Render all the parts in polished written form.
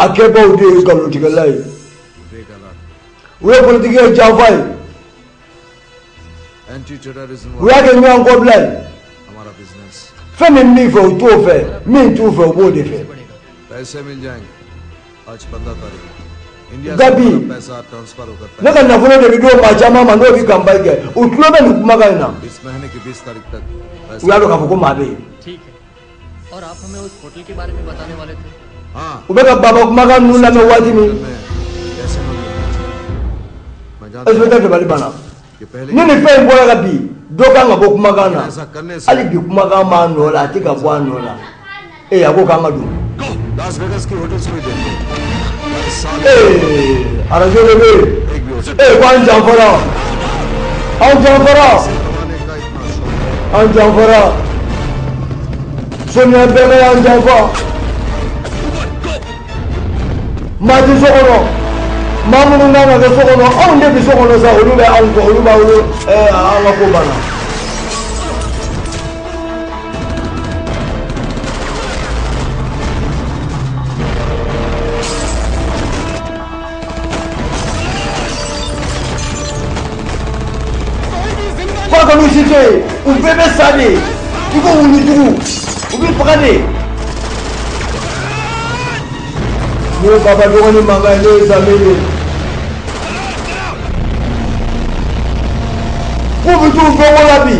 A kɛbaaw de ye nkalontigɛla ye, u ye politiki kɛ janfa ye, u y'a kɛ ɲɔgɔn kɔbila ye. Fɛn min b'i fɛ u t'o fɛ, min t'u fɛ u b'o de fɛ. Gabi, ne ka nafolo de bɛ d'o maa caman ma n'o bɛ kanpaɲi kɛ, u tulo bɛ nin kumakan in na. U y'a dɔn k'a fɔ ko maa bɛ yen. U bɛ ka baba kumakan ninnu lamɛn waati min, inspecteur dabali banna. Ni nin fɛn in bɔra ka bi, dɔ kan ka bɔ kumakan na. Hali bi kumakan b'a nɔ la, a tɛ ka bɔ a nɔ la. Ee, a ko k'an ka don. Ee, arajo de bɛ yen. Ee, ko an janfara, an janfara, an janfara. Soniya bɛɛ y'an janfa. Maa tɛ so kɔnɔ, maa minnu kan ka kɛ so kɔnɔ, anw de bɛ so kɔnɔ sa, olu bɛ anw kɔ, olu b'a wolo. Ɛɛ, an ka ko banna. F'a ka n'u si to yen, u bɛɛ bɛ sa de, i ko wulujugu, u bɛ faga de. N'o ye baba dɔgɔnin mankan ye, n'o ye Samir ye. K'u bɛ t'u dɔnko la bi.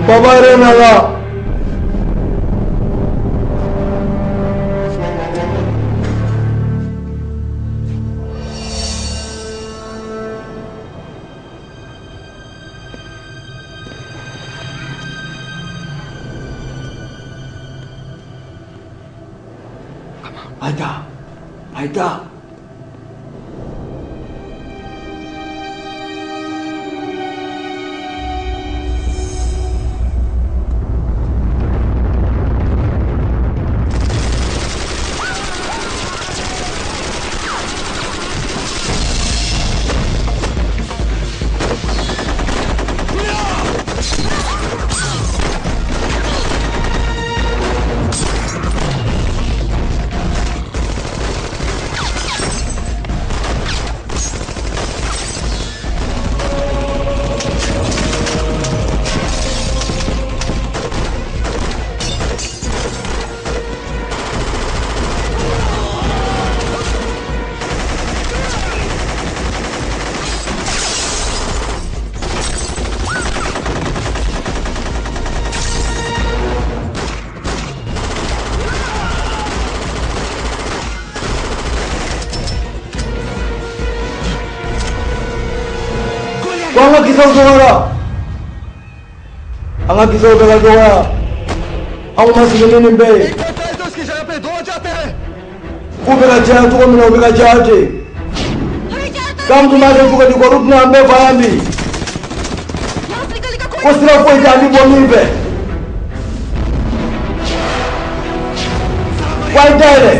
Baba yɛrɛ nana. Aïda, Aïda. An ka kisɛw dɔgɔyara, an ka kisɛw bɛɛ ka dɔgɔya, anw ma sigi ni nin bɛɛ ye. K'u bɛ ka caya cogo min na, u bɛ ka caya ten. K'an tun b'a kɛ cogo di, k'olu tɛna an bɛɛ fa yan bi. Ko sira foyi tɛ an bɛ bɔ min fɛ. Ko a ye dayɛlɛ.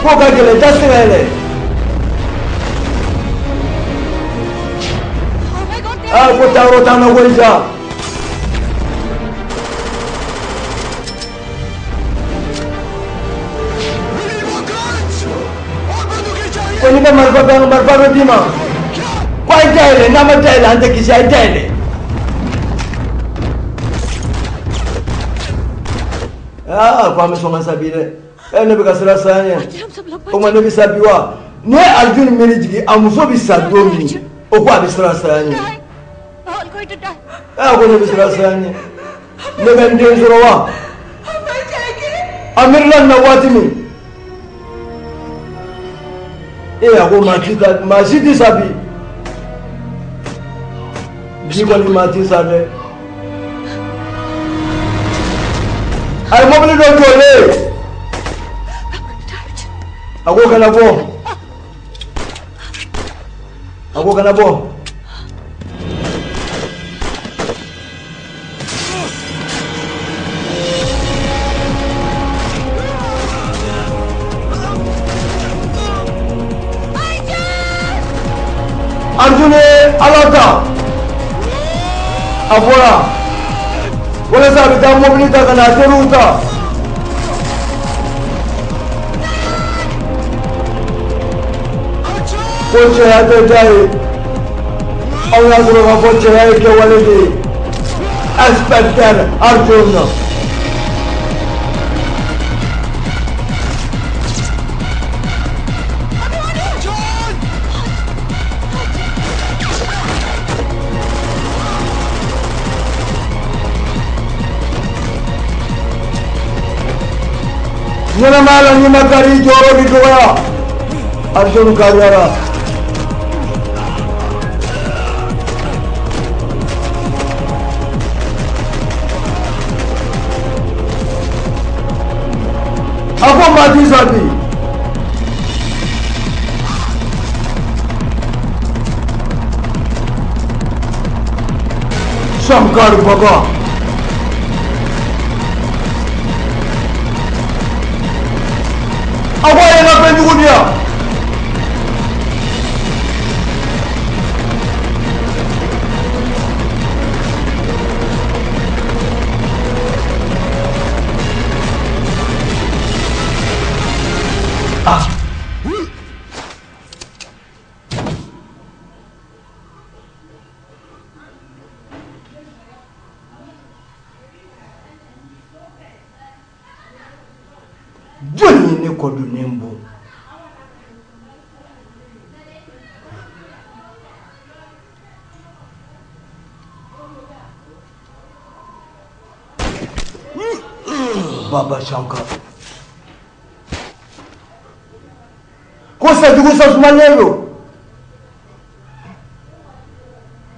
K'o ka gɛlɛn, da tɛ se ka yɛlɛ. Ah, ko taayɔrɔ t'an na koyi sa. Ko n'i bɛ marifa bɛ marifa bɛ d'i ma. Ko a ye dayɛlɛ, n'a ma dayɛlɛ an tɛ kisi, a ye dayɛlɛ. Aa, ko an bɛ sɔn ka sa bi dɛ. Ɛ, ne bɛ ka siran saya ɲɛ. O tuma ne bɛ sa bi wa? N'i ye Arjun miiri jigin, a muso bɛ sa don min, o ko a bɛ siran saya ɲɛ. Ɛ, ko ne bɛ siran saya ɲɛ. Ne bɛ n den sɔrɔ wa? A miirila nin na waati min. Ee, a ko maa ti taa, maa si tɛ sa bi. Bi kɔni maa ti sa dɛ. A ye mobili dɔ jɔlen. A ko kana bɔ. A ko kana bɔ. Arjun ye Ala ta, a bɔra walasa a bɛ taa mobili ta ka na a teriw ta. Ko cɛya tɛ diya ye, aw y'a sɔrɔ k'a fɔ cɛya ye kɛwale de ye. Inspecteur Arjun. Ɲɛnamaya la n'i ma kari i jɔyɔrɔ bɛ dɔgɔya. Arjun kariyara. A ko maa t'i sa bi. Shankar Baba. A ko a ye n ka fɛn jugu di yan. Ah. Jɔn ye ne kɔ donnen bɔ? Baba Shankar. Ko sajugu sasumalen don.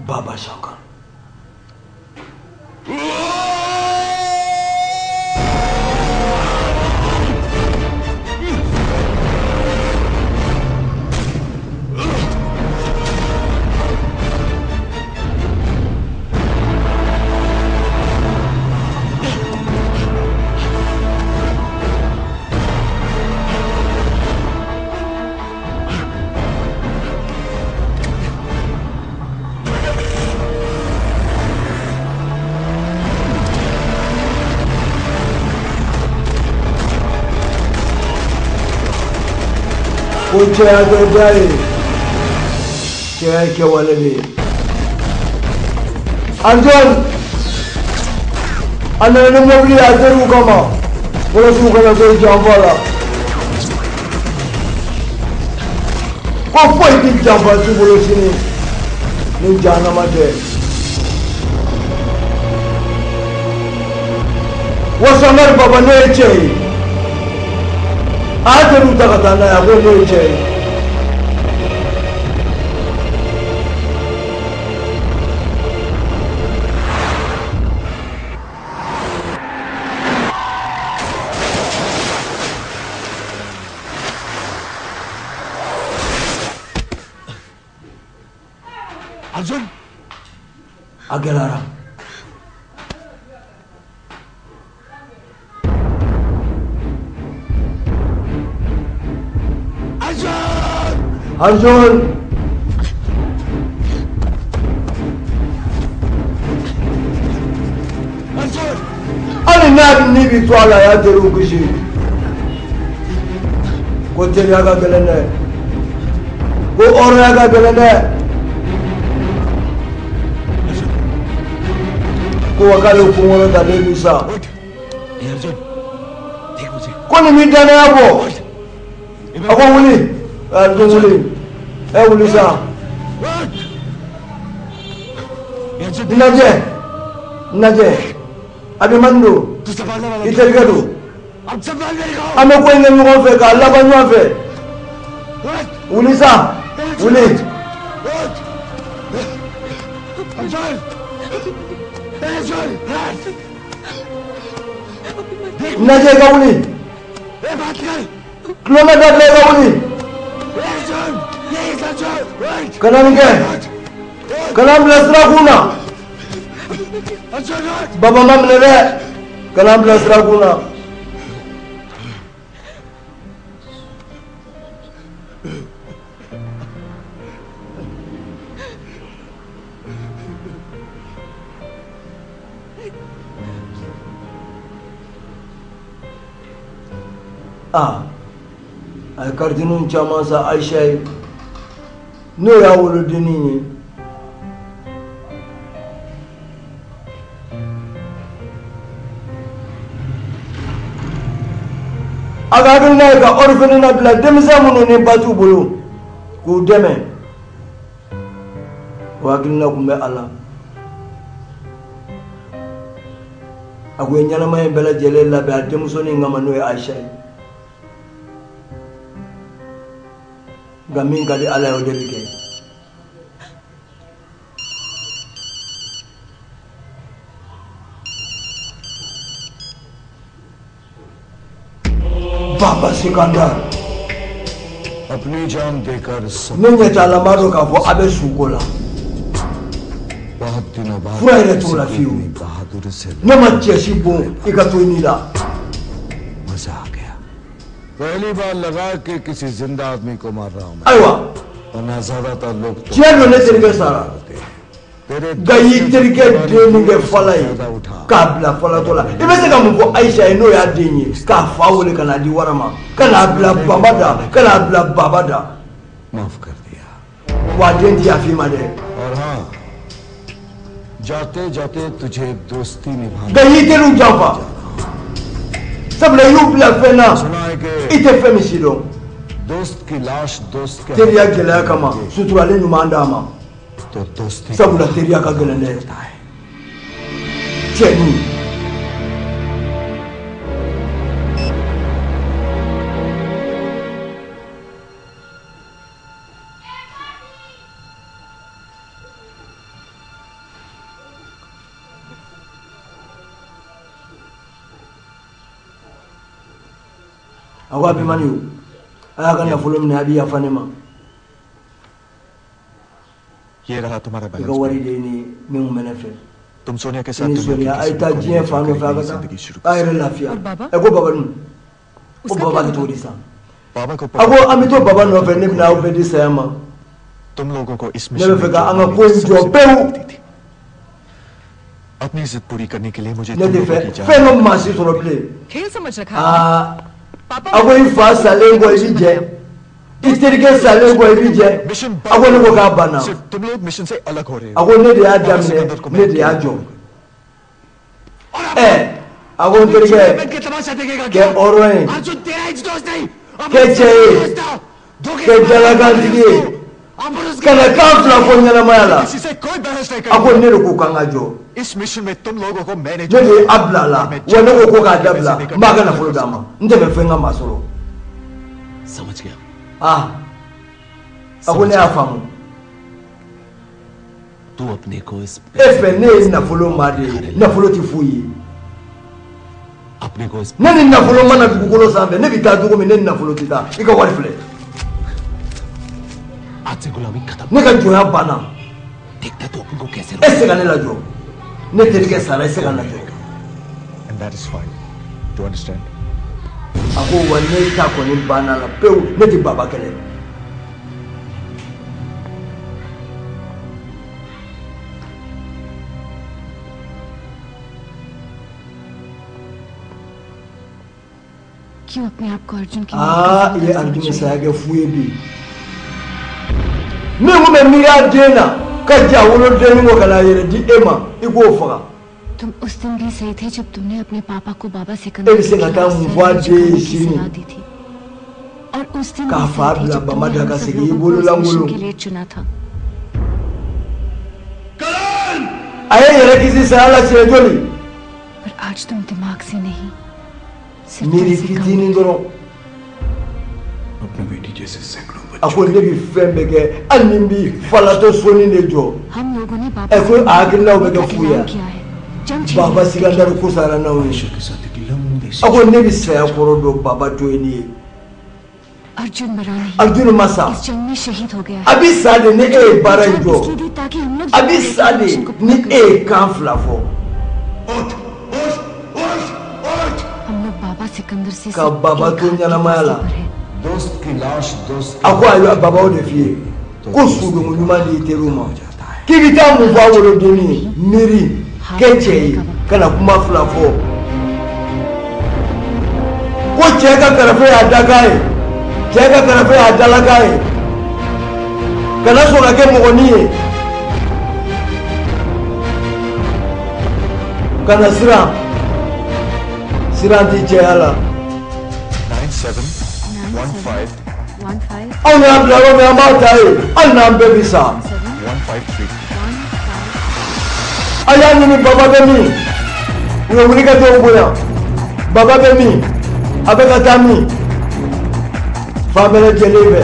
Baba Shankar. Ko cɛya tɛ diya ye, cɛya ye kɛwale de ye. Arjun a nana ni mobili ye a teriw kama walasa u kana to janfa la. Ko foyi tɛ janfa t'u bolo sini ni jahanama tɛ. Wa Shankar Baba ne ye cɛ ye. A y'a teriw ta ka taa n'a ye, a ko ne ye cɛ ye. Arjun. A gɛlɛyara. Arjun. Arjun. Hali n'a ni bi to a la, a y'a teriw kisi. Ko teriya ka gɛlɛn dɛ. Ko hɔrɔnya ka gɛlɛn dɛ. Ko wa k'ale kunkolo talen bi sa. Ko nin b'i danaya bɔ. A ko wuli. Arjun wuli. Ɛ wuli sa. Lajɛ. Lajɛ. Abimani don. I terikɛ don. An bɛ ko in kɛ ɲɔgɔn fɛ k'a laban ɲɔgɔn fɛ. Wuli sa. Wuli. Lajɛ i ka wuli. Tulonkɛ dabila i ka wuli. Kana nin kɛ. Kana n bila sira kun na. Baba ma minɛ dɛ. Kana n bila sira kun na. Aa, a ye karitiniw caman san Ayisa ye, n'o y'a wolodennin ye. A ka hakilina ye ka orphelinat bila denmisɛn minnu ni ba t'u bolo k'u dɛmɛ, o hakilina tun bɛ a la. A ko ye ɲɛnamaya in bɛɛ lajɛlen labɛn a denmusonin kama, n'o ye Ayisa ye. Nka min ka di Ala ye, o de bɛ kɛ. Baba Sikandar, अपनी जान देकर सब ne ɲɛ t'a la, n b'a dɔn k'a fɔ a bɛ suko la. बहुत दिनों बाद Fura yɛrɛ t'o la fiyewu. इतनी बहादुरी से Ne ma cɛ si bon i ka to i ni la. मजा आ गया। पहली बार लगा कि किसी जिंदा आदमी को मार रहा हूं मैं, Ayiwa, वरना ज्यादातर लोग तो tiɲɛ don, ne terikɛ sara. होते हैं। तेरे Nka i y'i terikɛ den min kɛ fala ye k'a bila falatɔ la, i bɛ se ka mun fɔ Ayisa ye, n'o y'a den ye, k'a fa wele ka n'a di wara ma, ka n'a bila baba da, ka n'a bila baba da? माफ कर दिया। Wa a den ti yafa i ma dɛ. और हाँ, जाते जाते तुझे दोस्ती निभाना। Nka i y'i teriw janfa, sabula i y'u bila fɛn na सुना है i कि tɛ fɛn min si dɔn. दोस्त की लाश दोस्त के Teriya gɛlɛya kama, suturali ɲuman d'a ma, तो दोस्ती sabula teriya ka gɛlɛn dɛ, cɛnin. A ko Abimani, a y'a ka nafolo minɛ, a bɛ yafa ne ma. ये रहा तुम्हारा I ka balance. Wari de ye nin min kun bɛ ne fɛ. तुम सोनिया के I साथ ni दुनिया Sonia, की a ye किसी taa भी कोने diɲɛ में fan dɔ जाकर fɛ, a नई ka जिंदगी taa शुरू a कर yɛrɛ lafiya. और बाबा? Ɛ, ko baba dun, ko उसका baba क्या bɛ cogo होगा? di sisan? बाबा को A ko an bɛ to baba nɔfɛ, ne bɛna aw bɛɛ di saya ma. तुम लोगों को इस Ne mission bɛ में fɛ ka an ka जोड़ने ko में in jɔ सबसे pewu. बड़ी गलती थी। अपनी जिद पूरी करने के लिए मुझे Ne तुम tɛ लोगों fɛ की जान fɛn dɔ maa si sɔrɔ bilen. खेल समझ रखा है? Aa, पापा, a ko i fa salen kɔ, i bi jɛ, i terikɛ salen kɔ, i bi jɛ. Mission A ko ne ko k'a banna. सिर्फ तुम लोग मिशन से अलग हो रहे A हो। ko ne de y'a daminɛ, ne de y'a jɔ. Ɛ, a ko n terikɛ, के तमाशा देखेगा। kɛ hɔrɔn ye, Arjun तेरा ही दोस्त नहीं, kɛ cɛ ye, kɛ jalakantigi ye, kana kan fila fɔ ɲɛnamaya la. किसी से कोई बहस नहीं A ko करेंगे। ne de ko k'an ka jɔ. इस मिशन में तुम लोगों को मैंने Ne de ye a bila a la, wa ne ko ko k'a dabila, n b'a ka nafolo d'a ma, n tɛ fɛ fɛn ka maa sɔrɔ. समझ गया। Ah, a ko ne y'a faamu. तू अपने को इस E fɛ ne ye nafolo maa de ye, nafolo tɛ foyi ye. अपने को इस Ne ni nafolo mana dugukolo sanfɛ, ne bɛ taa cogo min, ne ni nafolo tɛ taa. I ka wari filɛ. आज से गुलामी खत्म। Ne ka jɔnya banna. देखता तू अपन को कैसे E tɛ se ka ne lajɔ. Ne terikɛ sara, e tɛ se ka n lajɔ. And that is fine. Do you understand? A ko wa ne ta kɔni banna la pewu, ne tɛ baba kɛlɛ. क्यों अपने आप को अर्जुन की मौत का Aa, i ye जिम्मेदार Arjun समझ रही हो? saya kɛ fu ye bi. Min kun bɛ miiri a den na ka ja wolodennin kɔ ka n'a yɛrɛ di e ma, i k'o faga. तुम उस दिन भी सही थे जब तुमने अपने पापा को बाबा E Sikandar bɛ के se ka taa खिलाफ mun sir fɔ a नहीं den ye झुकाने की sini? सलाह दी थी और उस दिन K'a भी fa सही थे bila जब Bama तुमने da हम ka सब segin i लोगों को इस मिशन bololankolon. के लिए चुना था। A ye yɛrɛ kisi saya la siɲɛ joli? पर आज तुम दिमाग से नहीं, सिर्फ Miiri दिल से काम fitinin dɔrɔn. अपनी बेटी जैसे सैकड़ों A ko ne bɛ fɛn bɛɛ kɛ, hali ni n bi falatɔ soni de jɔ. हम लोगों ने बाबा Ɛ, ko a hakilinaw bɛ का kɛ fu ye. ऐलान किया है। जंग छेड़ी Baba है। Sikandar ko sara n'anw ye. के साथ एक लंबी A ko ne bɛ saya kɔrɔ dɔn, baba to ye nin ye. Arjun मरा नहीं, Arjun ma sa. इस जंग में शहीद हो गया A है। bi sa de ni e ye baara in जान jɔ. इसलिए दी ताकि हम लोग A bi जिंदा sa रहकर de mission को ni पूरा कर e ye kan fila fɔ. उठ उठ उठ उठ। हम लोग बाबा सिकंदर से Ka सिर्फ baba एक to हाथ के ɲɛnamaya फासले la. पर हैं। दोस्त की लाश दोस्त A ko ayiwa, baba, o de f'i ye ko sudonko ɲuman di i teriw ma, k'i bɛ taa mun fɔ a wolodennin ye? Miiri, kɛ cɛ ye, kana kuma fila fɔ. Ko cɛ ka karafe y'a dakan ye, cɛ ka karafe y'a dalakan ye. Kana sɔn ka kɛ mɔgɔnin ye. Kana siran, siran t'i cɛya la. 9 7 1 5 1 5 Anw y'a bila yɔrɔ min, an b'a ta yen, hali n'an bɛɛ bi sa. 7 1 5 3. 1 5 A y'a ɲini, Baba bɛ min? U ye wulikajɔw bonya. Baba bɛ min? A bɛ ka taa min? Fan bɛɛ lajɛlen fɛ,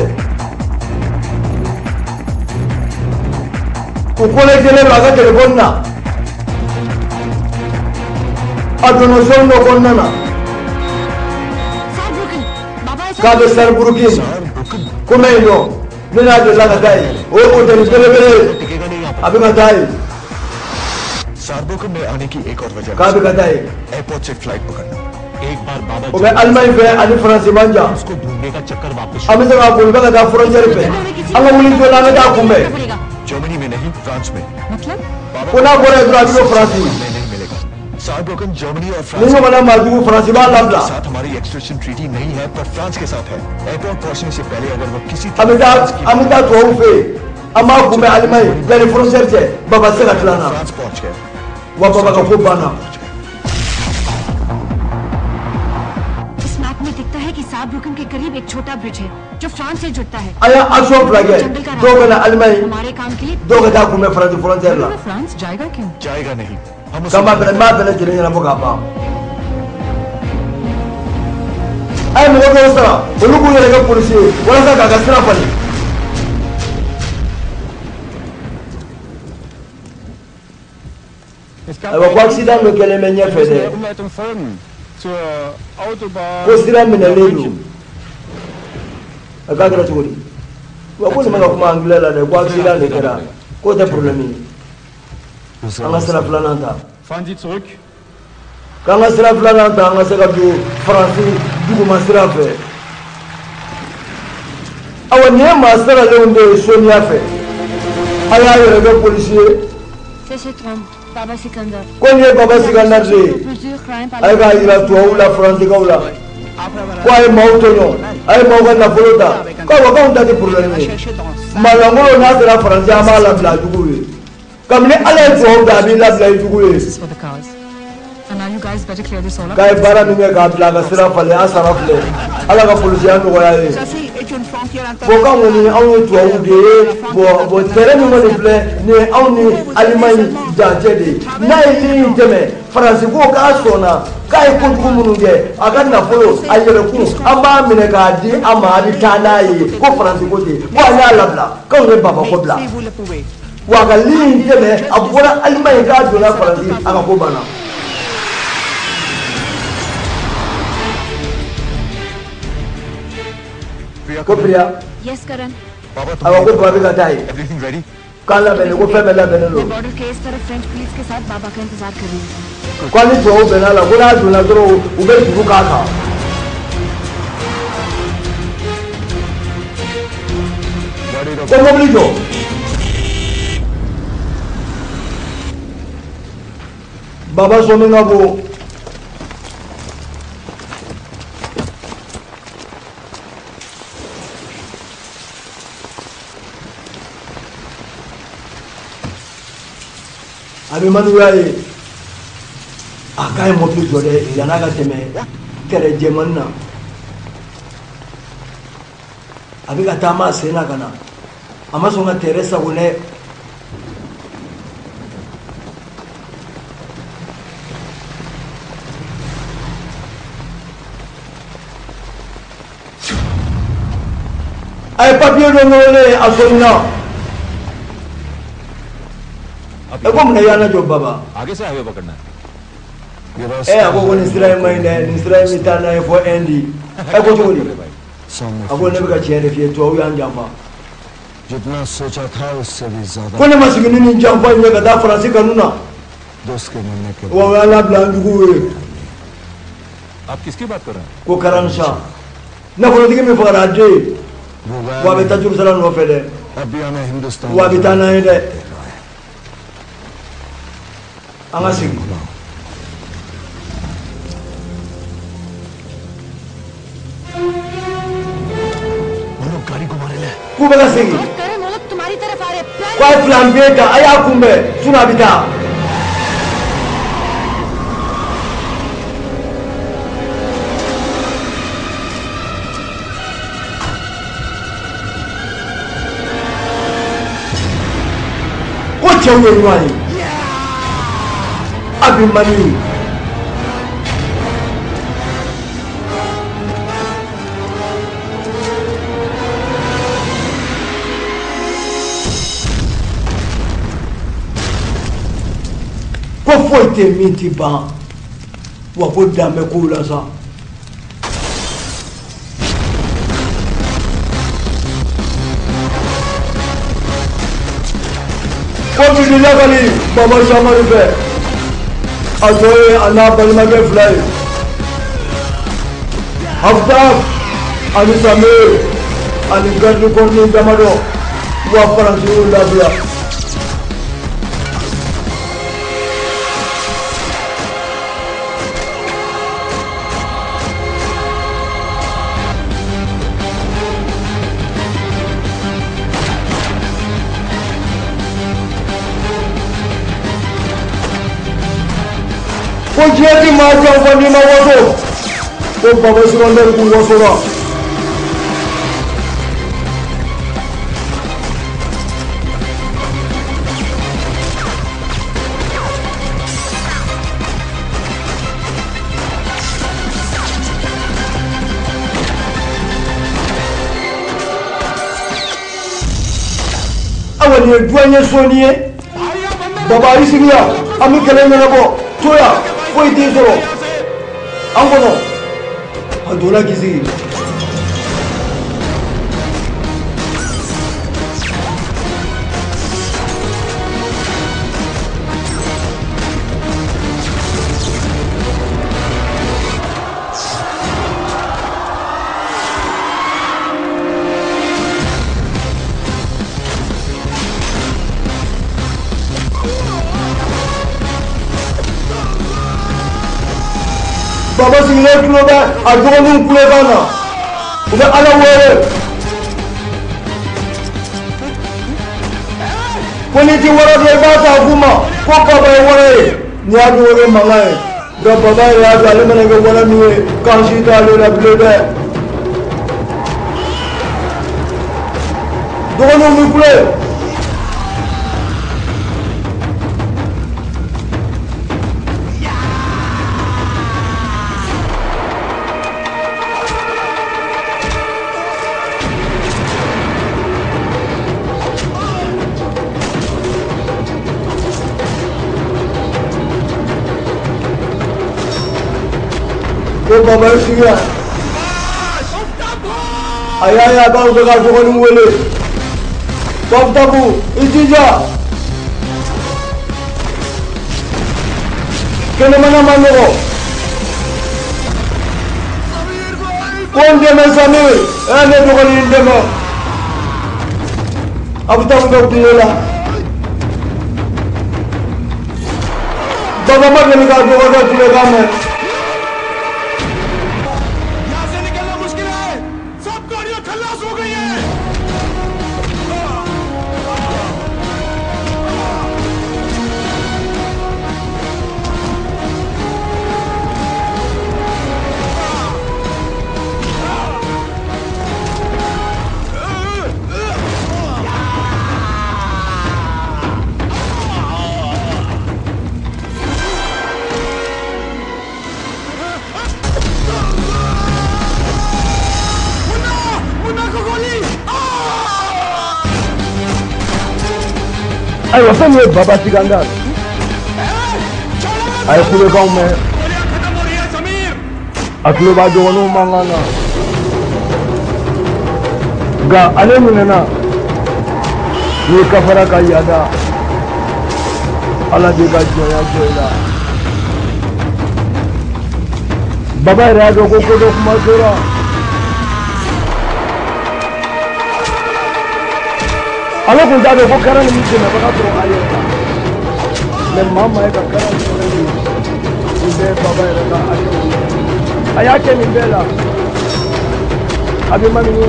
u connectélen don a ka telefɔni na. A donna zone dɔ kɔnɔna na. Saarbrücken Baba ऐसा K'a bɛ Saarbrücken. Ko mɛ yen nɔ, ne n'a delila ka taa yen. O ye hôtel belebele ye. टिकेगा नहीं यहाँ A bɛ ka taa yen. पर। सारब्रुकन में आने की एक और वजह, K'a bɛ ka taa yen. Airport से फ्लाइट पकड़ना। एक बार बाबा O bɛ Allemagne fɛ ani Faransi man jan. उसको ढूंढने का चक्कर वापस An bɛ se k'a boli bɛ ka taa frontière fɛ. An ka wuli joona, an ka taa kunbɛn. पड़ेगा। जर्मनी में नहीं, फ्रांस में। मतलब? बाबा Ko n'a bɔra yen dɔrɔn, a bɛ don Faransi. हमें नहीं मिलेगा। सारब्रुकन जर्मनी और Ni France ɲɔgɔnna maajugu, Faransi b'a के labila. साथ हमारी एक्सट्रेशन ट्रीटी नहीं है, पर फ्रांस के साथ है। एयरपोर्ट पहुंचने से पहले अगर वो किसी An bɛ taa, an bɛ taa tubabuw fɛ yen. An b'a kunbɛn Allemagne yanni frontière cɛ. Baba tɛ se ka tila an na. France पहुंच गए। Wa Baba ka ko banna. इस मैप में दिखता है कि सारब्रुकन के करीब एक छोटा ब्रिज है जो फ्रांस से जुड़ता है। A y'a action fila kɛ. जंगल का Dɔw bɛ na Allemagne, हमारे काम के लिए। dɔw ka taa kunbɛn Faransi frontière la. वो फ्रांस जाएगा क्यों? जाएगा नहीं, हम K'an b'a bɛɛ, n b'a bɛɛ lajɛlen ɲɛnabɔ k'a ban. A ye mɔgɔ dɔw sara, olu k'u yɛrɛ kɛ polisi ye walasa k'a ka sira falen. Ayiwa, ko accident dɔ kɛlen bɛ ɲɛfɛ dɛ. Umleitung folgen zur Autobahn. Ko sira minɛlen don. A k'a kɛra cogo di? Wa ko nin bɛ ka kuma anglais la dɛ. Ko accident de kɛra, k'o tɛ problème ye. An ka sira filanan ta. Fahren Sie zurück. K'an ka sira filanan ta, an ka se ka don Faransi duguma sira fɛ. Awa, nin ye maa saralenw de ye soniya fɛ. A y'a yɛrɛ kɛ polisi ye. C'est cet homme, Baba Sikandar. Ko nin ye Baba Sikandar de ye. Plusieurs crimes par A ye k'a yira tubabuw la, faransikaw la, ko a ye maaw tɔɲɔ, a ye maaw ka nafolo ta. Ko awa, k'anw ta tɛ problème ye. Maalankolon n'a sera Faransi, an b'a labila a juguw ye. Kabini Ala ye tubabu da, a b'i labila i jugu ye. This is for the cars. And now you guys better clear this all up. K'a ye baara min kɛ k'a bila a ka sira falen, an sara filɛ. Ala ka polisiya nɔgɔya ye. Bon, k'anw kɔni, anw ye tubabuw de ye. Bon, terrain min kɔni filɛ nin ye, anw ni Alimaɲi dancɛ de ye. N'a ye ligne in tɛmɛ, Faransi ko k'a sɔnna k'a ye kojugu minnu kɛ, a ka nafolo, a yɛrɛkun, an b'a minɛ k'a di a ma, a bɛ taa n'a ye. Ko Faransi ko ten, ko an y'a labila, k'anw ye Baba ko bila. Wa a ka ligne in tɛmɛ, a bɔra Alimaɲi k'a donna Faransi, a ka ko banna. Ko Priya. Yes, Karan. Baba Ayiwa, ko Baba bɛ ka taa yen. Everything ready? K'an labɛnnen, ko fɛn bɛɛ labɛnnen मैं don. Border के इस तरफ French police के साथ बाबा का इंतजार कर रही हूँ। Ko an ni tubabuw bɛnna a la, ko n'a donna dɔrɔn, u bɛ juru k'a kan. Ko mobili jɔ. Baba sɔmi ka bon. A bɛ manuya ye. A k'a ye mobili jɔ dɛ, yann'a ka tɛmɛ tɛrɛ jɛmannin na. A bɛ ka taama a sen na ka na, a ma sɔn ka tɛrɛ sago dɛ. A ye papiye dɔ ɲɔgɔnlen ye, a sɔnna. Ɛ, ko mun na i y'an lajɔ, Baba? आगे से हाईवे पकड़ना है। Ɛ, a ko ko nin sira in man ɲi dɛ, nin sira in bɛ taa n'a ye fɔ Inde. Ɛ, ko cogo di? A ko ne bɛ ka tiɲɛ de f'i ye, tubabu y'an janfa. जितना सोचा था उससे भी ज्यादा Ko ne ma sigi ni nin janfa in ye ka taa Faransi kanu na. दोस्त के मरने के Wa o y'an labila an juguw ye. आप किसकी बात कर रहे हैं? Ko Karamsa, nafolotigi min fagara a den, वो wa a bɛ taa jurusara nɔfɛ dɛ. अभी हमें Hindustan Wa a bɛ taa n'an ye dɛ. An ka segin. K'u bɛ ka segin. करण वो लोग तुम्हारी तरफ आ रहे हैं. Ko a ye plan B ta, a y'a kunbɛn, sinon a bɛ taa. Ko cɛw ye ɲɔgɔn ye. Abhimanyu. Ko foyi tɛ min ti ban, wa ko dan bɛ kow la sa. Ko bi lakali Baba Samadu fɛ, a tɔ ye a n'a balimakɛ fila ye, Aftab ani Samir ani garde kɔrɔnin damadɔ, wa Faransi y'u labila. Ko diɲɛ ti maa janfa n'i ma waso. Ko Baba Sikandar k'u wasora. Awa, nin ye duwaɲɛ sɔnni ye. Baba, i sigi yan, an bɛ kɛlɛ ɲɛnabɔ. To yan, foyi t'i sɔrɔ an kɔnɔ. A donna k'i sigi. Baba sigilen tulo bɛ a dɔgɔninw kulekan na, u bɛ Ala wele ko n'i ti wara dɔn, i b'a ta k'u ma ko baba ye wara ye. N'i y'a dɔn o kɛ mankan ye, nka baba yɛrɛ y'a dɔn ale mana kɛ wara min ye, k'an si t'ale la bilen dɛ. Dɔgɔninw bɛ kule. Ko baba ye sigi yan, a y'a ye a b'a fɛ ka dɔgɔnin wele ko Aftabu, i jija, kɛnɛmana ma nɔgɔ. Ko n dɛmɛ Samir, ɛ ne dɔgɔnin, n dɛmɛ. Aftabu bɛ kungo la. Baba ma deli k'a dɔgɔkɛ kulekan mɛn. यहाँ से निकलना मुश्किल है. सब गाड़ियां खल्लास हो गई हैं. मुन्ना, मुन्ना को गोली. Ayiwa, fɛn min ye Baba Sikandar, a ye kulekanw mɛn. गोलियां खत्म हो रही है Sameer. A tulo b'a dɔgɔninw mankan na, nka ale minɛna n'i kafara ka yaada, Ala b'i ka jɔnya jɔ i la. Baba yɛrɛ y'a dɔn ko ko dɔ kuma sera. Ale kun t'a dɔn ko kɛra nin dɛmɛbaga sɔrɔ a yɛrɛ la, mɛ maa maa ye ka kɛra nin fɛnɛ ye, nin bɛɛ ye baba yɛrɛ ka hakɛw ye. A y'a kɛ nin bɛɛ la, Abhimanyu.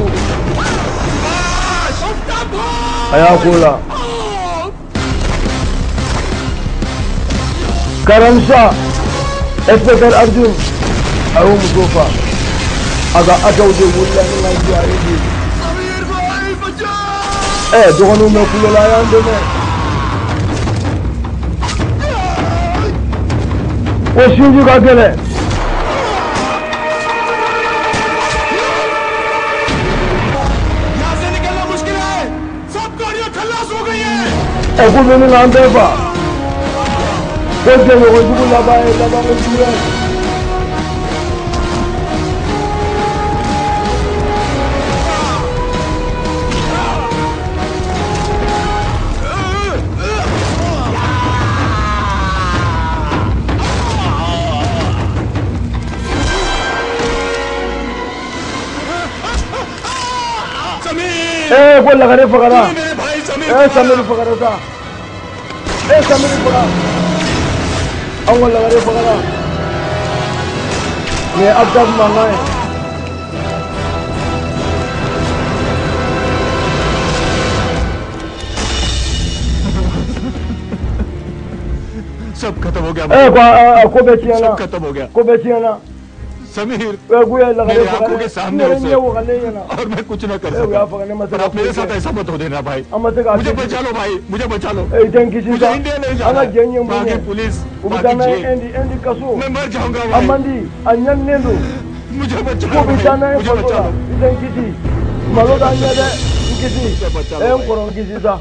A y'a k'o la. Karamsa inspecteur Arjun a y'o muso fa. A ka hakɛw de wulila ni ka jɔ a ye bi. Ɛ dɔgɔninw bɛ kulo la, a y'an dɛmɛ. Ko sinji ka gɛlɛn. Ɛ ko bɛ ni k'an bɛɛ fa. Ko jɛɲɔgɔn jugu laban ye labanko jugu ye. Ko lagare fagara. Samir fagara sa. Samir faga. An ko lagare fagara. Nin ye Aftab mankan ye. सब खत्म हो गया. Ko a ko bɛɛ tiɲɛna. सब खत्म हो गया. Ko bɛɛ tiɲɛna. Sameer, k'u ye lagare मेरे आंखों के faga. सामने Ne yɛrɛ उसे ɲɛ wagalen ɲɛna. और मैं कुछ ना कर U y'a सका. faga, ne ma se पर ka आप मेरे foyi साथ kɛ. ऐसा मत हो देना भाई. An ma se k'a मुझे kɛ. बचा लो भाई, मुझे बचा लो. I tɛ n kisi मुझे sa. India नहीं An जाना ka है. jɛ ye mun बाकी ye? Police, U bɛ बाकी taa n'a ye jail. Indi, Indi kaso. मैं मर जाऊंगा A भाई. man di, a ɲaninen don. मुझे बचा Ko लो bɛ taa n'a भाई, ye मुझे faso बचा la. लो. I tɛ n kisi. Malo t'an ɲɛ dɛ. N kisi. बचा लो N भाई. kɔrɔ, n kisi sa.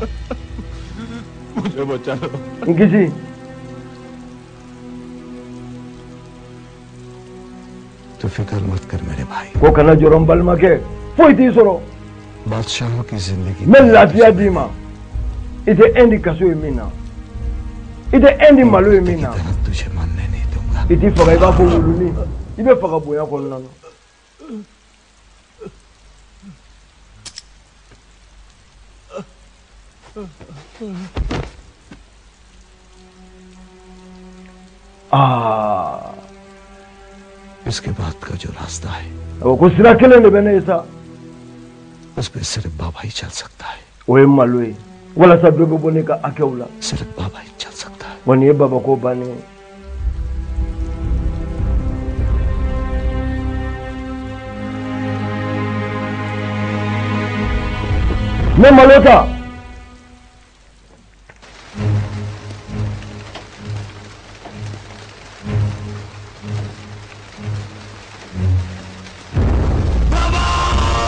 मुझे बचा लो. N kisi. तो फिक्र मत कर मेरे भाई. Ko kana jɔrɔ n balimakɛ. Foyi t'i sɔrɔ. बादशाहों की जिंदगी N bɛ lafiya d'i ma. I tɛ Indi kaso ye min na. I tɛ Indi malo ye min na. तरह तुझे मरने नहीं दूंगा. I t'i faga i b'a fɔ wulunin. I bɛ faga bonya kɔnɔna na. Aa. इसके बाद का जो रास्ता है Awɔ, ko sira kelen de bɛ ne ye sa. उस पे सिर्फ बाबा ही चल सकता है. O ye malo ye. Walasa dɔ bɛ bɔ ne ka hakɛw la. सिर्फ बाबा ही चल सकता है. Wa nin ye babako bannen ye. N bɛ malo ta.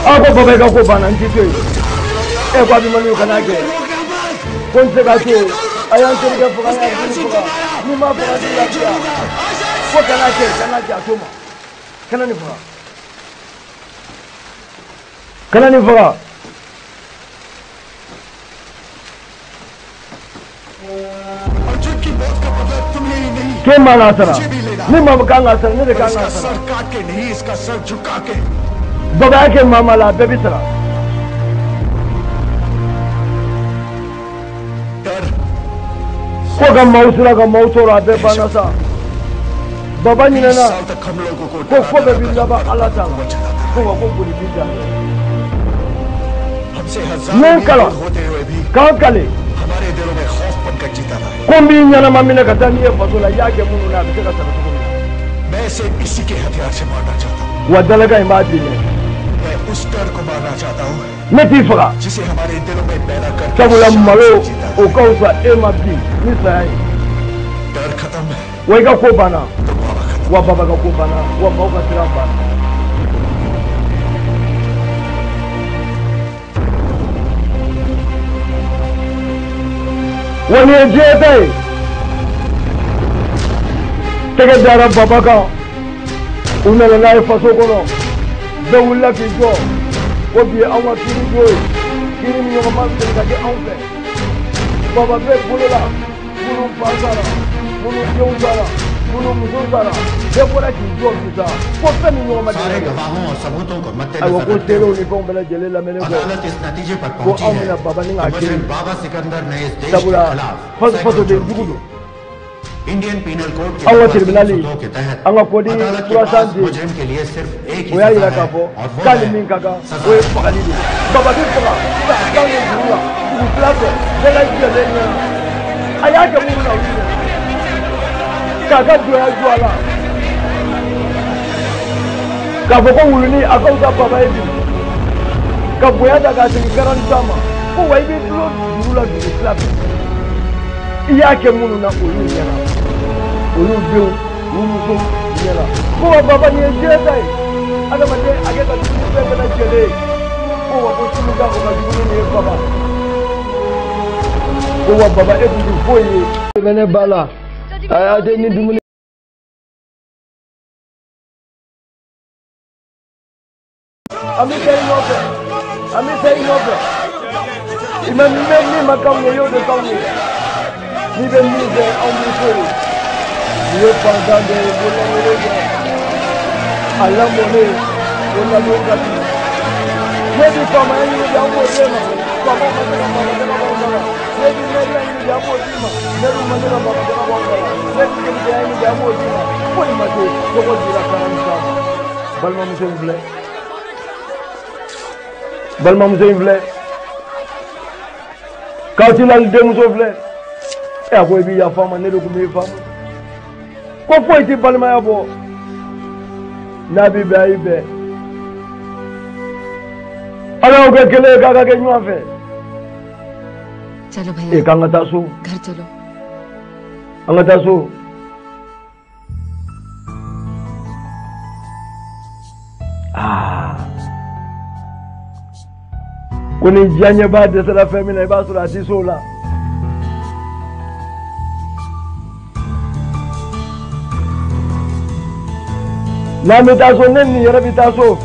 A ko baba, i ka ko banna, n t'i to yen. Ko Abimaniyu kana kɛ. Ko n tɛ se k'a to yen. A y'an terikɛ faga, a y'an teri faga. N'i m'a faga, n t'i lafiya. Ko kana kɛ, kana kɛ, a to ma. Kana nin faga. Kana nin faga. Arjun की मौत का बदला तुम्हें ही नहीं, K'e man k'a sara. मुझे भी लेना. Ni maa kan k'a sara, ne de पर kan k'a इसका sara. Sir काट के नहीं, इसका सर झुका के. Baba y'a kɛ maa maa la, a bɛɛ bɛ sara. डर Ko ka maaw siran ka maaw tɔɔrɔ, a bɛɛ banna sa. Baba 20 ɲinɛna साल तक हम लोगों को ko ko डरा bɛɛ b'i डरा laban कर Ala ta la. वो चलाता Ko wa ko boli b'i dan. रहा। हमसे N ye हजारों n kalan मील होते हुए भी k'an kale हमारे दिलों में खौफ बनकर जीता रहा है. ko n b'i ɲɛnama minɛ ka taa n'i ye faso la, i y'a kɛ minnu na, a bɛ se ka sara cogo min na. मैं इसे इसी के हथियार से मारना चाहता हूँ. Wa dalakan in b'a dɛmɛ. मैं उस डर को मारना चाहता हूँ Ne t'i faga. जिसे हमारे दिलों में पैदा कर Sabula malo o ka fisa e ma bi ni saya ye. डर खत्म है Wa i ka ko banna. तो बाबा खत्म. Wa baba ka ko banna. Wa maaw ka sira banna. Wa nin ye diɲɛ ta ye. Tɛgɛ dara baba kan. U nana n'a ye faso kɔnɔ. Bɛɛ wulila k'i jɔ. Ko bi ye anw ka kiiri don ye. Kiiri min ɲɔgɔn ma deli ka kɛ anw fɛ. Baba bɛ bolo la. Minnu fa sara, minnu denw sara, minnu muso sara. Bɛɛ bɔra k'i jɔ bi sa. Ko fɛn min ɲɔgɔn ma सारे deli ka kɛ. गवाहों और सबूतों को Ayiwa मद्देनजर ko रखते seerew हुए ni fɛnw bɛɛ lajɛlen lamɛnnen kɔ. अदालत इस नतीजे पर Ko पहुंची anw है bɛna baba ni कि k'a मुजरिम kiri. बाबा सिकंदर ने इस देश के Sabula खिलाफ faso सैकड़ों fasoden जुर्म jugu किए। Don. Indian penal code के Anw ka number tribunal 302 के तहत an ka kɔdi अदालत के kura पास san den मुजरिम के लिए सिर्फ एक ही o y'a सजा yira है k'a fɔ और वो k'ale है min ka kan सजा o ye fagali de ye. Baba bɛ faga k'a kan don juru la. dugu tila fɛ bɛɛ lajɛlen ɲɛna. A y'a kɛ minnu na olu ɲɛna. K'a ka jɔnya jɔ a la. K'a fɔ ko wuluni a ka fisa baba ye bi. Ka bonya ta k'a segin garanti ma. Ko wa i b'i tulo juru la dugu tila fɛ. I y'a kɛ minnu na olu ɲɛna. Olu denw, u musow ɲɛna. Ko wa baba nin ye diɲɛ ta ye. Adamaden a kɛ ka jugu ni fɛn bɛɛ lajɛlen ye. Ko wa ko tulu ka o ka jugu ni nin ye baba. Ko wa baba e tun tɛ foyi ye. Bɛ ne ba la. A tɛ ni dumuni. An bɛ taa i nɔfɛ. An bɛ taa i nɔfɛ. I ma min ma k'anw ye, i y'o de k'anw ye. N'i bɛ min kɛ, anw b'i to yen. Nin ye fantan dɔ ye, bololankolon dɔ. A lamɔnen, o lamɔ ka di. Ne bi faamaya ɲini bi, an b'o d'e ma. Faamaw ma se ka faama jama b'anw da la. Ne bi mɛriya ɲini bi, an b'o d'i ma. Mɛriw ma se ka faama jama b'anw da la. Ne bi depiteya ɲini bi, an b'o d'i ma. Foyi ma se, tɔgɔ dira Karamisa ma. Balimamuso in filɛ. Balimamuso in filɛ. K'aw denmuso filɛ. E a ko i b'i yafa ma, ne de tun b'i faamu. Ko foyi tɛ balimaya bɔ. N'a b'i bɛn, a y'i bɛn. Ala y'aw kɛ kelen ye k'a ka kɛ ɲɔgɔn fɛ. चलो भैया E k'an ka taa so. घर चलो An ka taa so. Aa. Ko ni diyaɲɛbaa dɛsɛra fɛn min na, i b'a sɔrɔ a tɛ s'o la. N'an bɛ taa so, ne ni nin yɛrɛ bɛ taa so.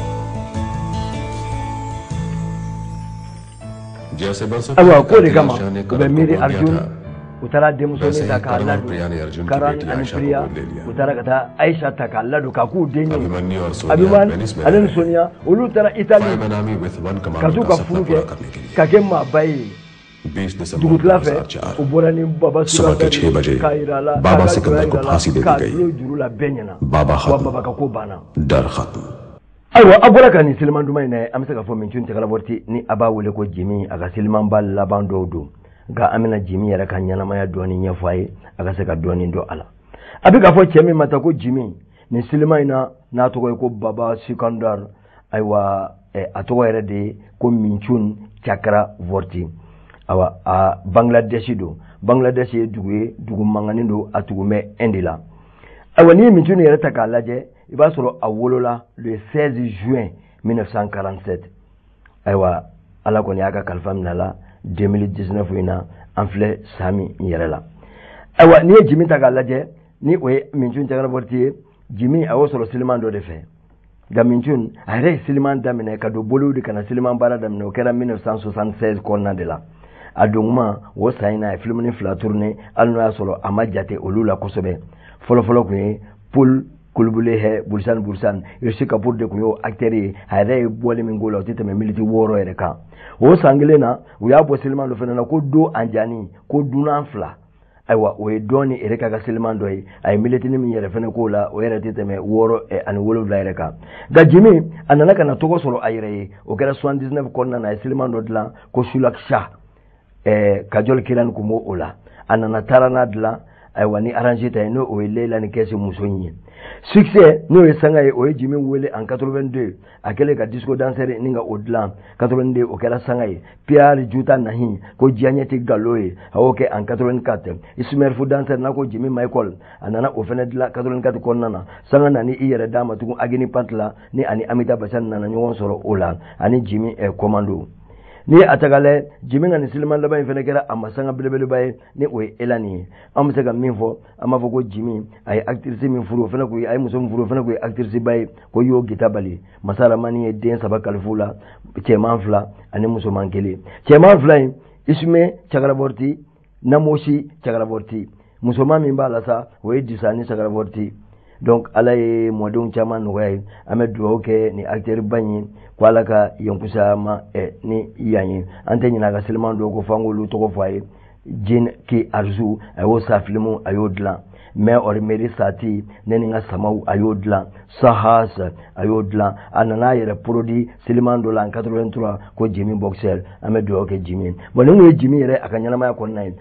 जैसे बरसों Ayiwa पहले k'o de Kartik kama Shah ने u bɛ करण को miiri गोद लिया Arjun था, u taara denmusonin वैसे ta ही k'a करण और ladon. प्रिया ने अर्जुन की Karan बेटी ani Ayesha को Priya गोद ले लिया। U taara ka taa Ayisa ta k'a ladon k'a k'u den ye. Abhimanyu और सोनिया Abiman Venice में ale रह ni रहे हैं। Sonia olu taara Itali five man army with one ka commando t'u का ka सपना furu पूरा kɛ करने के लिए ka kɛ maaba ye. 20 दिसंबर Dugutila fɛ 2004 u bɔra ni baba सुबह के Sikandar 6 बजे k'a yira a la k'a Baba ka jɔnya Sikandar को yira a la फांसी दे दी k'a गई। dulon juru la bɛɛ ɲɛna. बाबा Wa खत्म, baba ka ko banna. डर खत्म। Ayiwa a bɔra ka nin seliman duman in na, an bɛ se k'a fɔ Mintun Chakraborty ni a b'a wele ko Jimi, a ka selimanba laban dɔw don. Nka an bɛna Jimi yɛrɛ ka ɲɛnamaya dɔɔni ɲɛfɔ a ye, a ka se ka dɔɔni dɔn a la. A bɛ k'a fɔ cɛ min ma ta ko Jimi, nin seliman in na n'a tɔgɔ ye ko Baba Sikandar, ayiwa a tɔgɔ yɛrɛ de ye ko Mintun Chakraborty. Ayiwa a Bangladesh don. Bangladesh ye dugu ye, dugu mankannin don, a tugu bɛ Inde la. Ayiwa n'i ye Mintun yɛrɛ ta k'a lajɛ, i b'a sɔrɔ a wolola le 16 juin 1947. Ayiwa Ala kɔni y'a ka kalifa minɛ a la 2019 in na, an filɛ san min yɛrɛ la. Ayiwa n'i ye Jimi ta k'a lajɛ, ni o ye Mintun Chakraborty ye, Jimi a y'o sɔrɔ seliman dɔ de fɛ. Nka Mintun a yɛrɛ ye seliman daminɛ ka don Bollywood ka na seliman baara daminɛ, o kɛra 1976 kɔnɔna de la. A don kuma o san in na, a ye filimuni fila tourné, hali n'o y'a sɔrɔ a ma jate olu la kosɛbɛ. Fɔlɔfɔlɔ tun ye Paul Kulubali hɛ Burusan Burusan, Rishi Kapoor de tun y'o acteur ye. A yɛrɛ ye bɔli min k'o la, o tɛ tɛmɛ miniti 6 yɛrɛ kan. O san kelen na, u y'a bɔ seliman dɔ fana na ko Do Anjani, ko dunan fila. Ayiwa o ye dɔɔni yɛrɛ ka seliman dɔ ye. A ye militini min yɛrɛ fana k'o la, o yɛrɛ tɛ tɛmɛ 6 ani 7 yɛrɛ kan. Nka Jimi a nana ka na tɔgɔ sɔrɔ a yɛrɛ ye, o kɛra 79 kɔnɔna na, a ye seliman dɔ dilan ko Sulak Shah. Kajol Kiran kun b'o la. A nana taara n'a dilan, ayiwa ni arrangé ta ye, n'o o ye Leila ni Kɛsi muso in ye. Succès n'o ye sanga ye, o ye Jimi wele en 82, a kɛlen ka disco danseur ni ka o dilan 82, o kɛra sanga ye. Pierre Juta Nahi ko diyaɲɛ tɛ galo ye, a y'o kɛ en 84. Ismerfu danseur n'a ko Jimi Michael, a nana o fana dilan 84 kɔnɔna na. Sanga nana i yɛrɛ d'a ma tugun Agni Pat la, ni ani Amitabh Bachchan nana ɲɔgɔn sɔrɔ o la, ani Jimi Commando. N'i ye a ta k'a lajɛ, Jimi ka nin seliman laban in fana kɛra a ma sanga belebeleba ye, ni o ye Elani ye. An bɛ se ka min fɔ, an b'a fɔ ko Jimi a ye actrice min furu, o fana kun ye, a ye muso min furu, o fana kun ye actrice ba ye ko Yo Gita Bali. Masa Ramani ye den 3 kalifu la, cɛman 2 ani musoman 1. Cɛman 2 in, Isme Chakraborty, Namosi Chakraborty. Musoman min b'a la sa, o ye Disani Chakraborty. Donc Ala ye mɔdenw caman nɔgɔya ye. An bɛ dugawu kɛ ni acteur ba in ye ko Ala ka yen kusaya ma ni yan ye. An tɛ ɲinɛ a ka seliman dɔw ko f'an k'olu tɔgɔ fɔ a ye. Jin ki Arzu, a y'o sa filimu, a y'o dilan. Mais और मेरे साथी, ne ni n ka samaw, a y'o dilan. Sahas, a y'o dilan. A nana a yɛrɛ produit siliman dɔ la en 83 ko Jimmy Boxer. An bɛ dugawu kɛ Jimmy ye. Bon, nin kun ye Jimmy yɛrɛ a ka ɲɛnamaya kɔnɔna ye.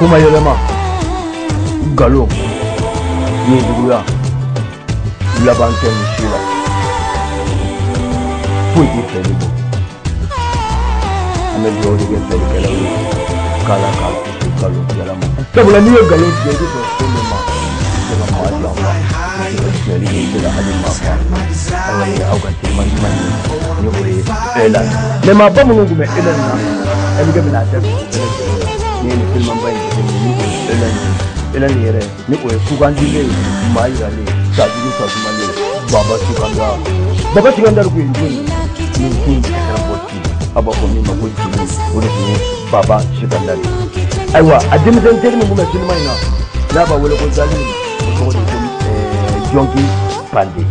Kuma yɛlɛma, nkalon, ɲɛjuguya, laban tɛ nin si la. Foyi tɛ fɛli bɔ. An bɛ dugawu de kɛ fɛlikɛlaw ye k'Ala k'a kisi nkalon tigɛla ma. Sabula n'i ye nkalon tigɛ, i bɛ sɔn fɛn dɔ ma, i tɛ se ka maa janfa, i tɛ se ka sonyali kɛ, i tɛ se ka hali maa fa. Ayiwa, nin ye aw ka teliman ɲuman ye, ni o ye Elan. Mais maaba minnu tun bɛ Elan na, MK bɛna a da don bɛɛ lajɛlen la. Ni ye nin filimanba in jateminɛ, ni o ye Elan ye. Elan yɛrɛ, ni o ye sugandilen ye, maa yiralen, sajugu sasumalen, Baba Sikandar. Baba Sikandar kun ye jɔn ye? Nin kun kɛra bɔ ci, aw b'a fɔ min ma ko Jimmy, o de tun ye Baba Sikandar ye. Ayiwa, a denmisɛnnin teri min tun bɛ sinima in na, n'a b'a wele ko Zalimu, o tɔgɔ de ko Jɔnki Pande.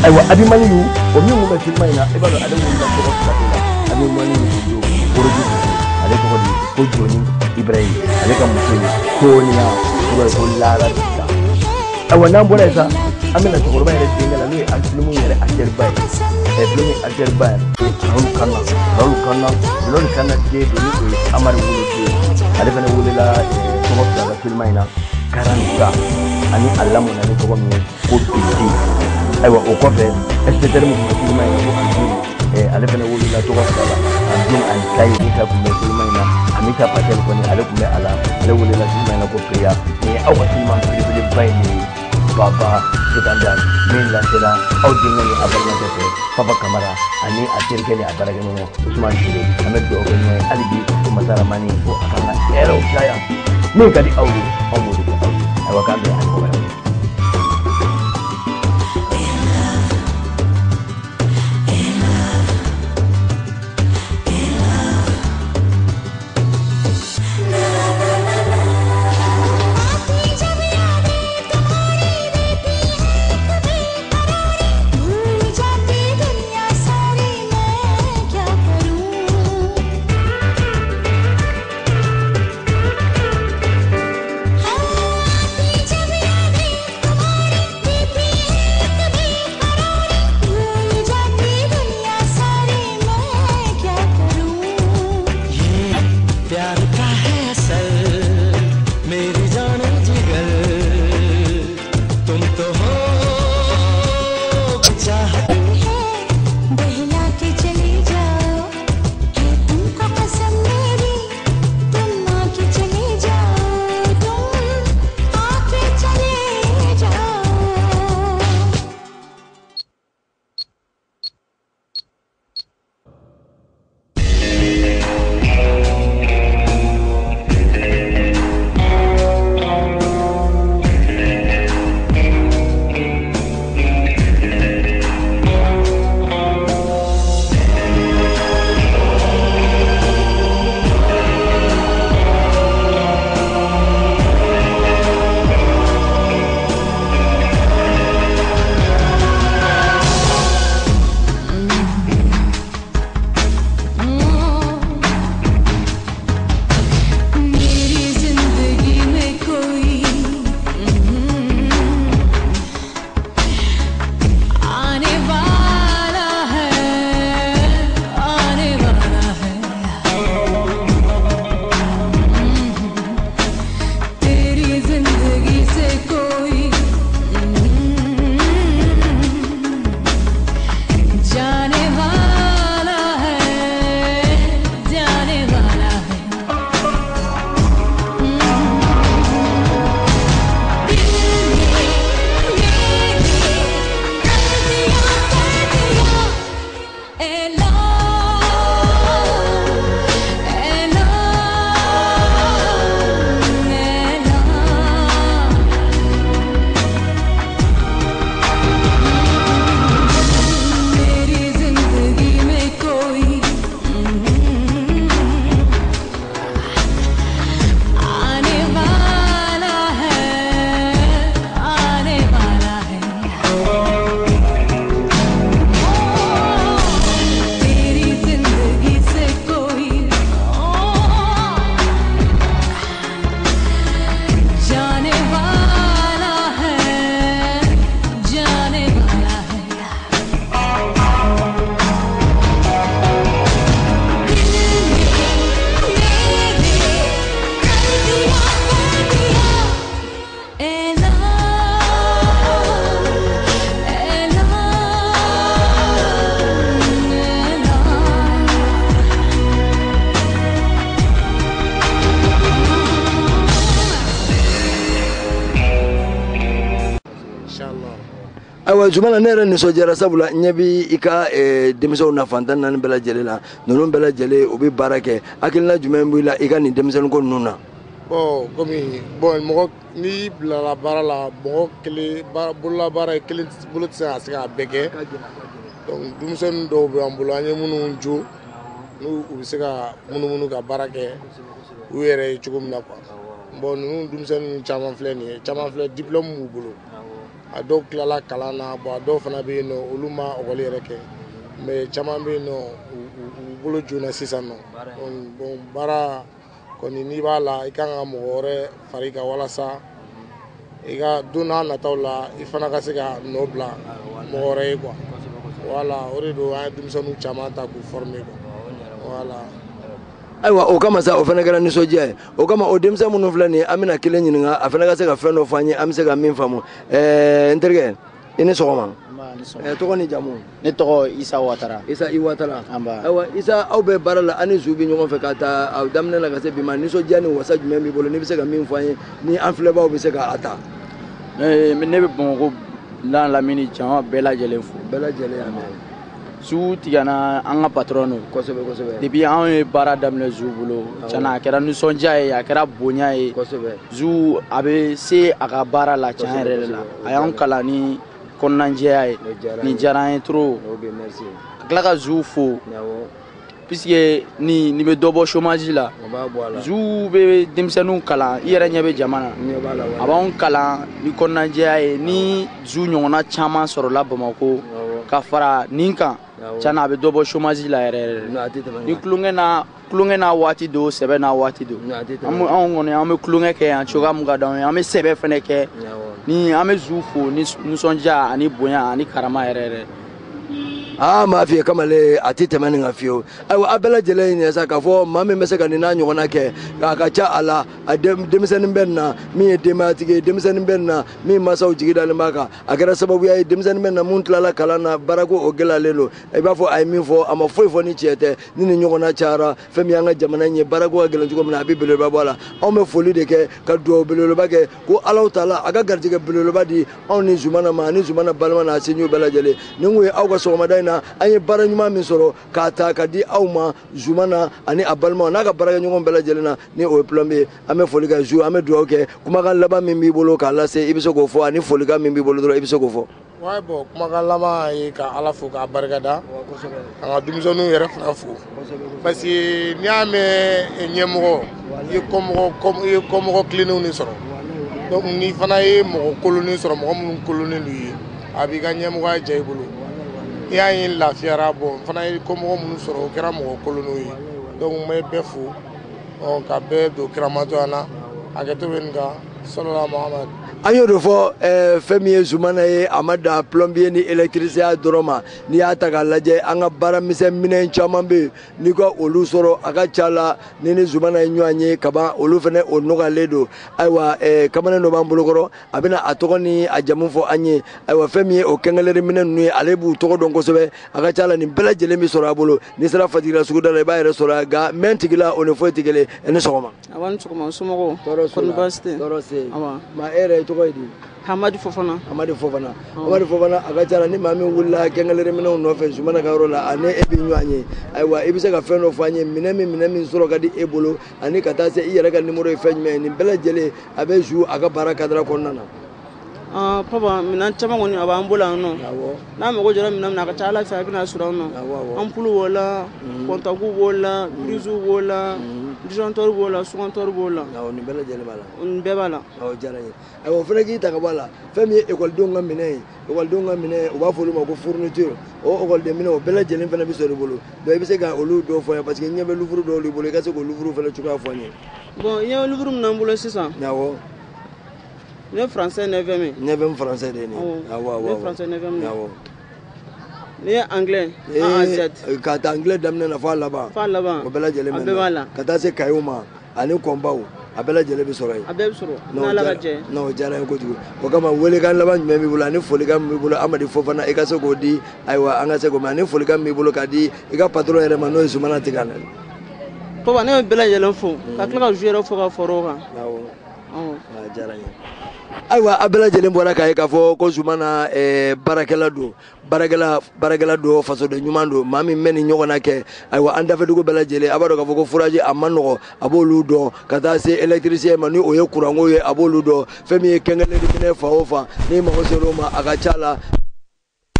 Ayiwa, Abimaniyu, o min tun bɛ sinima in na, i b'a dɔn ale wolola tɔgɔ fila de la. Abimaniyu tun don Oroji Dugu, ale tɔgɔ de ko Joni Ibrahim, ale ka muso ye Sonia, o tɔgɔ ye ko Lara Dita. Ayiwa, n'an bɔra yen sa, an bɛna cɛkɔrɔba yɛrɛ denkɛ la, n'o ye filimu yɛrɛ acteur-ba ye. Filimu acteur-ba ye Rahul Khanna. Rahul Khanna, Vinod Khanna den don, ni o ye Amari woloden ye. Ale fana welela tɔgɔ fila la sinima in na, Karanta ani a lamɔna ni tɔgɔ min ye ko Bindi. Ayiwa, o kɔfɛ inspecteur min tun bɛ sinima in na ko Arjun, ale fana wolola tɔgɔ fila la, Arjun ani Kayi. Amita tun bɛ sinima in na, Amita Patel kɔni ale tun bɛ a la, ale welela sinima in na ko Priya. Nin ye aw ka sinima belebeleba in de ye, Baba Sikandar, min lasera aw denkɛ ni a balimakɛ fɛ, Papa Kamara ani a terikɛ ni a baarakɛɲɔgɔn Usman Ture. An bɛ dugawu kɛ ɲɔgɔn ye hali bi ko Masa Ramani ko a k'an ka hɛrɛw caya. Min ka di aw ye, anw b'o de kɛ aw ye. Ayiwa, k'an bɛn a ɲɔgɔn wɛrɛ ma. जब यादें Ayiwa Zumana, ne yɛrɛ nisɔndiyara, sabula ɲɛ bi i ka denmisɛnw na fan 14 bɛɛ lajɛlen la. Ninnu bɛɛ lajɛlen, u bɛ baara kɛ. Hakilina jumɛn b'i la i ka nin denmisɛnnin ko ninnu na? Bon, komi bon, mɔgɔ n'i bilala baara la, mɔgɔ kelen bololabaara ye, kelen bolo tɛ se ka se k'a bɛɛ kɛ. Donc denmisɛnnin dɔw bɛ an bolo, an ye minnu jo, n'u u bɛ se ka munumunu ka baara kɛ u yɛrɛ ye cogo min na quoi. Bon, ninnu denmisɛnnin caman filɛ nin ye, caman filɛ, diplôme b'u bolo, a dɔw tilala kalan na. Bon, a dɔw fana bɛ yen nɔ, olu ma ekɔli yɛrɛ kɛ, mais caman bɛ yen nɔ, u bolo joona sisan nɔ. Bon, baara kɔni, n'i b'a la, i kan ka mɔgɔ wɛrɛ fara i kan walasa i ka don n'a nataw la, i fana ka se ka nɔ bila mɔgɔ wɛrɛ ye quoi. Voilà, o de don an ye denmisɛnninw caman ta k'u former quoi, voilà. Ayiwa, o kama sa, o fana kɛra nisɔndiya ye. O kama, o denmisɛn minnu filɛ nin ye, an bɛna kelen ɲininka, a fana ka se ka fɛn dɔ fɔ an ye, an bɛ se ka min faamu. N terikɛ, i ni sɔgɔma. Tɔgɔ ni jamu? Ne tɔgɔ Isa Watara. Isa i Watara. Ayiwa Isa, aw bɛ baara la, an ni Zu bɛ ɲɔgɔn fɛ ka taa a daminɛ la ka se bi ma. Nisɔndiya ni wasa jumɛn b'i bolo n'i bɛ se ka min fɔ an ye, ni an filɛbaaw bɛ se k'a ta? Ne bɛ Bamakɔ n'a lamini jama bɛɛ lajɛlen fo. Bɛɛ lajɛlen y'a mɛn. Zu tigɛna an ka patron don. Kosɛbɛ kosɛbɛ. Depuis anw ye baara daminɛ Zu bolo, tiɲɛna, a kɛra nisɔndiya ye, a kɛra bonya ye. Zu a bɛ se a ka baara la, tiɲɛ yɛrɛ de la. A y'anw kalan ni kɔnɔnajɛya ye. Nin diyara an ye trop. Ka tila ka Zu fo, puisque ni nin bɛ dɔ bɔ chômage la. Zu bɛ denmisɛnninw kalan, i yɛrɛ ɲɛ bɛ jama na. A b'anw kalan ni kɔnɔnajɛya ye. Ni Zu ɲɔgɔnna caman sɔrɔla Bamakɔ ka fara nin kan, tiɲɛna, a bɛ dɔ bɔ chômage la yɛrɛ yɛrɛ. Ni tulonkɛ n'a tulonkɛ n'a waati don, sɛbɛ n'a waati don. Anw kɔni, an bɛ tulonkɛ kɛ yan cogoya min ka d'anw ye, an bɛ sɛbɛ fɛnɛ kɛ. Ni an bɛ Zu fo ni nisɔndiya ani bonya ani karama yɛrɛ yɛrɛ. Aa, maa f'i ye kamalen, a tɛ tɛmɛ nin kan fiyewu. Ayiwa, a bɛɛ lajɛlen ye sa k'a fɔ maa min bɛ se ka nin n'a ɲɔgɔnna kɛ, a ka ca a la, a denmisɛnnin bɛ nin na min ye denbayatigi ye, denmisɛnnin bɛ nin na min mansaw jigi dalen b'a kan, a kɛra sababuya ye denmisɛnnin bɛ nin na mun tilala kalan na, baarako o gɛlɛyalen don. I b'a fɔ a ye min fɔ, a ma foyi fɔ ni tiɲɛ tɛ. Ni nin ɲɔgɔnna cayara, fɛn min y'an ka jamana in ye, baarako ka gɛlɛn cogo min na, a bɛ belebeleba bɔ a la. Anw bɛ foli de kɛ ka dugawu belebeleba kɛ ko Alahu taala a ka garijɛgɛ belebeleba di anw ni Zumana ma, ani Zumana balima n'a sinjiw bɛɛ lajɛlen. Nin kun ye aw ka sɔgɔmada in na, an ye baara ɲuman min sɔrɔ k'a ta ka di aw ma, Zumana ani a balimaw n'a ka baarakɛɲɔgɔn bɛɛ lajɛlen na, ni o ye plombier. An bɛ foli kɛ Zu, an bɛ dugawu kɛ. Kumakan laban min b'i bolo k'a lase, i bɛ se k'o fɔ, ani folikan min b'i bolo dɔrɔn, i bɛ se k'o fɔ. Ouais, bon, kumakan laban ye ka Ala fo k'a barikada, ka n ka denmisɛnninw yɛrɛ fana fo, parce que n'i y'a mɛn ɲɛmɔgɔ, i ye kɔmɔgɔ, i ye kɔmɔgɔ tilennenw de sɔrɔ. Donc n'i fana ye mɔgɔ kolonnen sɔrɔ, mɔgɔ minnu kolonnen don i ye, a b'i ka ɲɛmɔgɔya diya i bolo. N'i y'a ye n lafiyara, bon, n fana ye kɔmɔgɔ minnu sɔrɔ, o kɛra mɔgɔ kolonnenw ye. Donc n bɛ bɛɛ fo, ka bɛɛ don kiramatɔya na, hakɛto bɛ nin kan, sɔlɔla Muhamadu. An y'o de fɔ, fɛn min ye Zumana ye, a ma dan plombier ni électricien dɔrɔn ma. N'i y'a ta k'a lajɛ, an ka baaramisɛn minɛn caman bɛ yen, n'i ka olu sɔrɔ, a ka ca la ni ni Zumana ye ɲɔgɔn ye kaban, olu fana o nɔgɔyalen don. Ayiwa, kamalen dɔ b'an bolokɔrɔ, a bɛna a tɔgɔ ni a jamu fɔ an ye. Ayiwa, fɛn min ye o kɛnkɛlɛri minɛn ninnu ye, ale b'u tɔgɔ dɔn kosɛbɛ. A ka ca la nin bɛɛ lajɛlen bɛ sɔrɔ a bolo. N'i sera Fatigila suguda la, i b'a yɛrɛ sɔrɔ yan. Nka mɛn tigila, o ni foyi tɛ kelen. I ni sɔgɔma. Awa, ni sɔgɔma, somɔgɔw? Tɔɔrɔ s'u la. Kɔni baasi tɛ? Tɔɔrɔ se. Awa. Ma e yɛrɛ tɔgɔ ye di? Hamadi Fofana. Hamadi Fofana. Hamadi Fofana, a ka ca la ni maa min wulila kɛnkɛlɛri minɛnw nɔfɛ Zumana ka yɔrɔ la, ani e bɛ ɲɔgɔn ye. Ayiwa, i bɛ se ka fɛn dɔ fɔ an ye, minɛn min sɔrɔ ka di e bolo, ani ka taa se i yɛrɛ ka nimoro ye fɛn jumɛn ye? Nin bɛɛ lajɛlen a bɛ zu a ka baara cadre kɔnɔna na. Papa, minɛn caman kɔni a b'an bolo yan nɔ. N'a mago jɔra minɛn min na, a ka ca Ala fɛ, a bɛna sɔrɔ yan nɔ. Ampoule b'o la, contact b'o la, prise b'o la, disjoncteur b'o la, soucompteur b'o la. Awɔ, nin bɛɛ lajɛlen b'a la. Nin bɛɛ b'a la. Awɔ, diyara n ye. Ayiwa, o fana k'i ta ka bɔ a la, fɛn min ye ekɔlidenw ka minɛn ye, ekɔlidenw ka minɛn, u b'a fɔ olu ma ko fourniture, o ekɔliden minɛn, o bɛɛ lajɛlen fana bɛ sɔrɔ i bolo. Donc i bɛ se ka olu dɔw fɔ an ye, parce que n ɲɛ bɛ livre dɔw de bolo, i ka se k'o livre fana cogoya fɔ an ye. Bon, i ɲɛ bɛ livre min na n bolo sisan. Awɔ. Ne ye français 9e ye. 9e français de ye nin ye. Awɔ awɔ. Ne ye français 9e ye. Awɔ. Ne ye anglais A à Z. Ka taa anglais daminɛ na f'a laban. F'a laban. O bɛɛ lajɛlen bɛ A bɛɛ b'a la. Ka taa se cahier ma ani kɔnbaw, a bɛɛ lajɛlen bɛ sɔrɔ yen. A bɛɛ bɛ sɔrɔ. N'Ala ka jɛ. Non, o diyara n ye kojugu. O kama, welekan laban jumɛn b'i bolo ani folikan min b'i bolo, Amadi Fofana, i ka se k'o di? Ayiwa, an ka se k'o mɛn, ani folikan min b'i bolo k'a di i ka patron yɛrɛ ma, n'o ye Zumana Tigana. Papa, ne bɛ bɛɛ lajɛlen fo, ka tila ka Zu yɛrɛ fo ka fara o kan. Awɔ. Awɔ. A diyara n ye. Ayiwa, a bɛɛ lajɛlen bɔra k'a ye k'a fɔ ko Zumana baarakɛla don, baarakɛla don, fasoden ɲuman don, maa min bɛ nin ɲɔgɔnna kɛ. Ayiwa, an dafɛdugu bɛɛ lajɛlen, a b'a dɔn k'a fɔ ko forage a man nɔgɔ, a b'olu dɔn, ka taa se électricien ma, ni o ye kuranko ye, a b'olu dɔn. Fɛn min ye quincaillerie minɛ, fan o fan n'i mago ser'o ma, a ka ca la,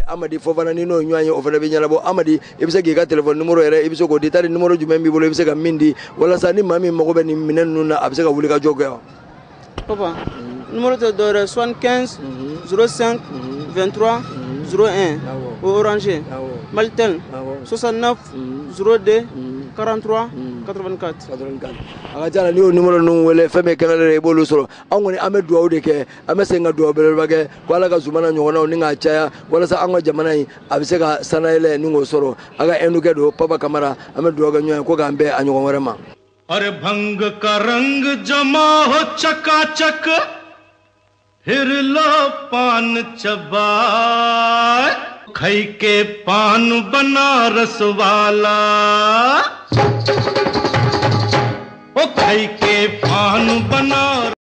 Amadi Fofana ni n'o ye ɲɔgɔn ye, o fana bɛ ɲɛnabɔ. Amadi, i bɛ se k'i ka téléphone numéro yɛrɛ, i bɛ se k'o di tari, numéro jumɛn b'i bolo, i bɛ se ka min di walasa ni maa min mago bɛ nin minɛn ninnu na, a bɛ se ka wuli ka jɔ kɛ wa? Papa, numéro tɛ dɔwɛrɛ, 75 05 23 01, o Orange. Malitel, 69 02 43 84. A ka ca la, n'i y'o numéro ninnu wele, fɛn min ye quincaillerie ye, i b'olu sɔrɔ. Anw kɔni, an bɛ dugawu de kɛ, an bɛ segin ka dugawu belebeleba kɛ ko Ala ka Zumana ɲɔgɔnnaw ni k'a caya, walasa an ka jamana in a bɛ se ka sanayɛlɛ ni k'o sɔrɔ. A ka Indukɛ don, Papa Kamara, an bɛ dugawu kɛ ɲɔgɔn ye ko k'an bɛn a ɲɔgɔn wɛrɛ ma. अरे भंग का रंग जमा हो चकाचक, फिर लो पान चबाए, खई के पान बनारस वाला, ओ खई के पान बनारस।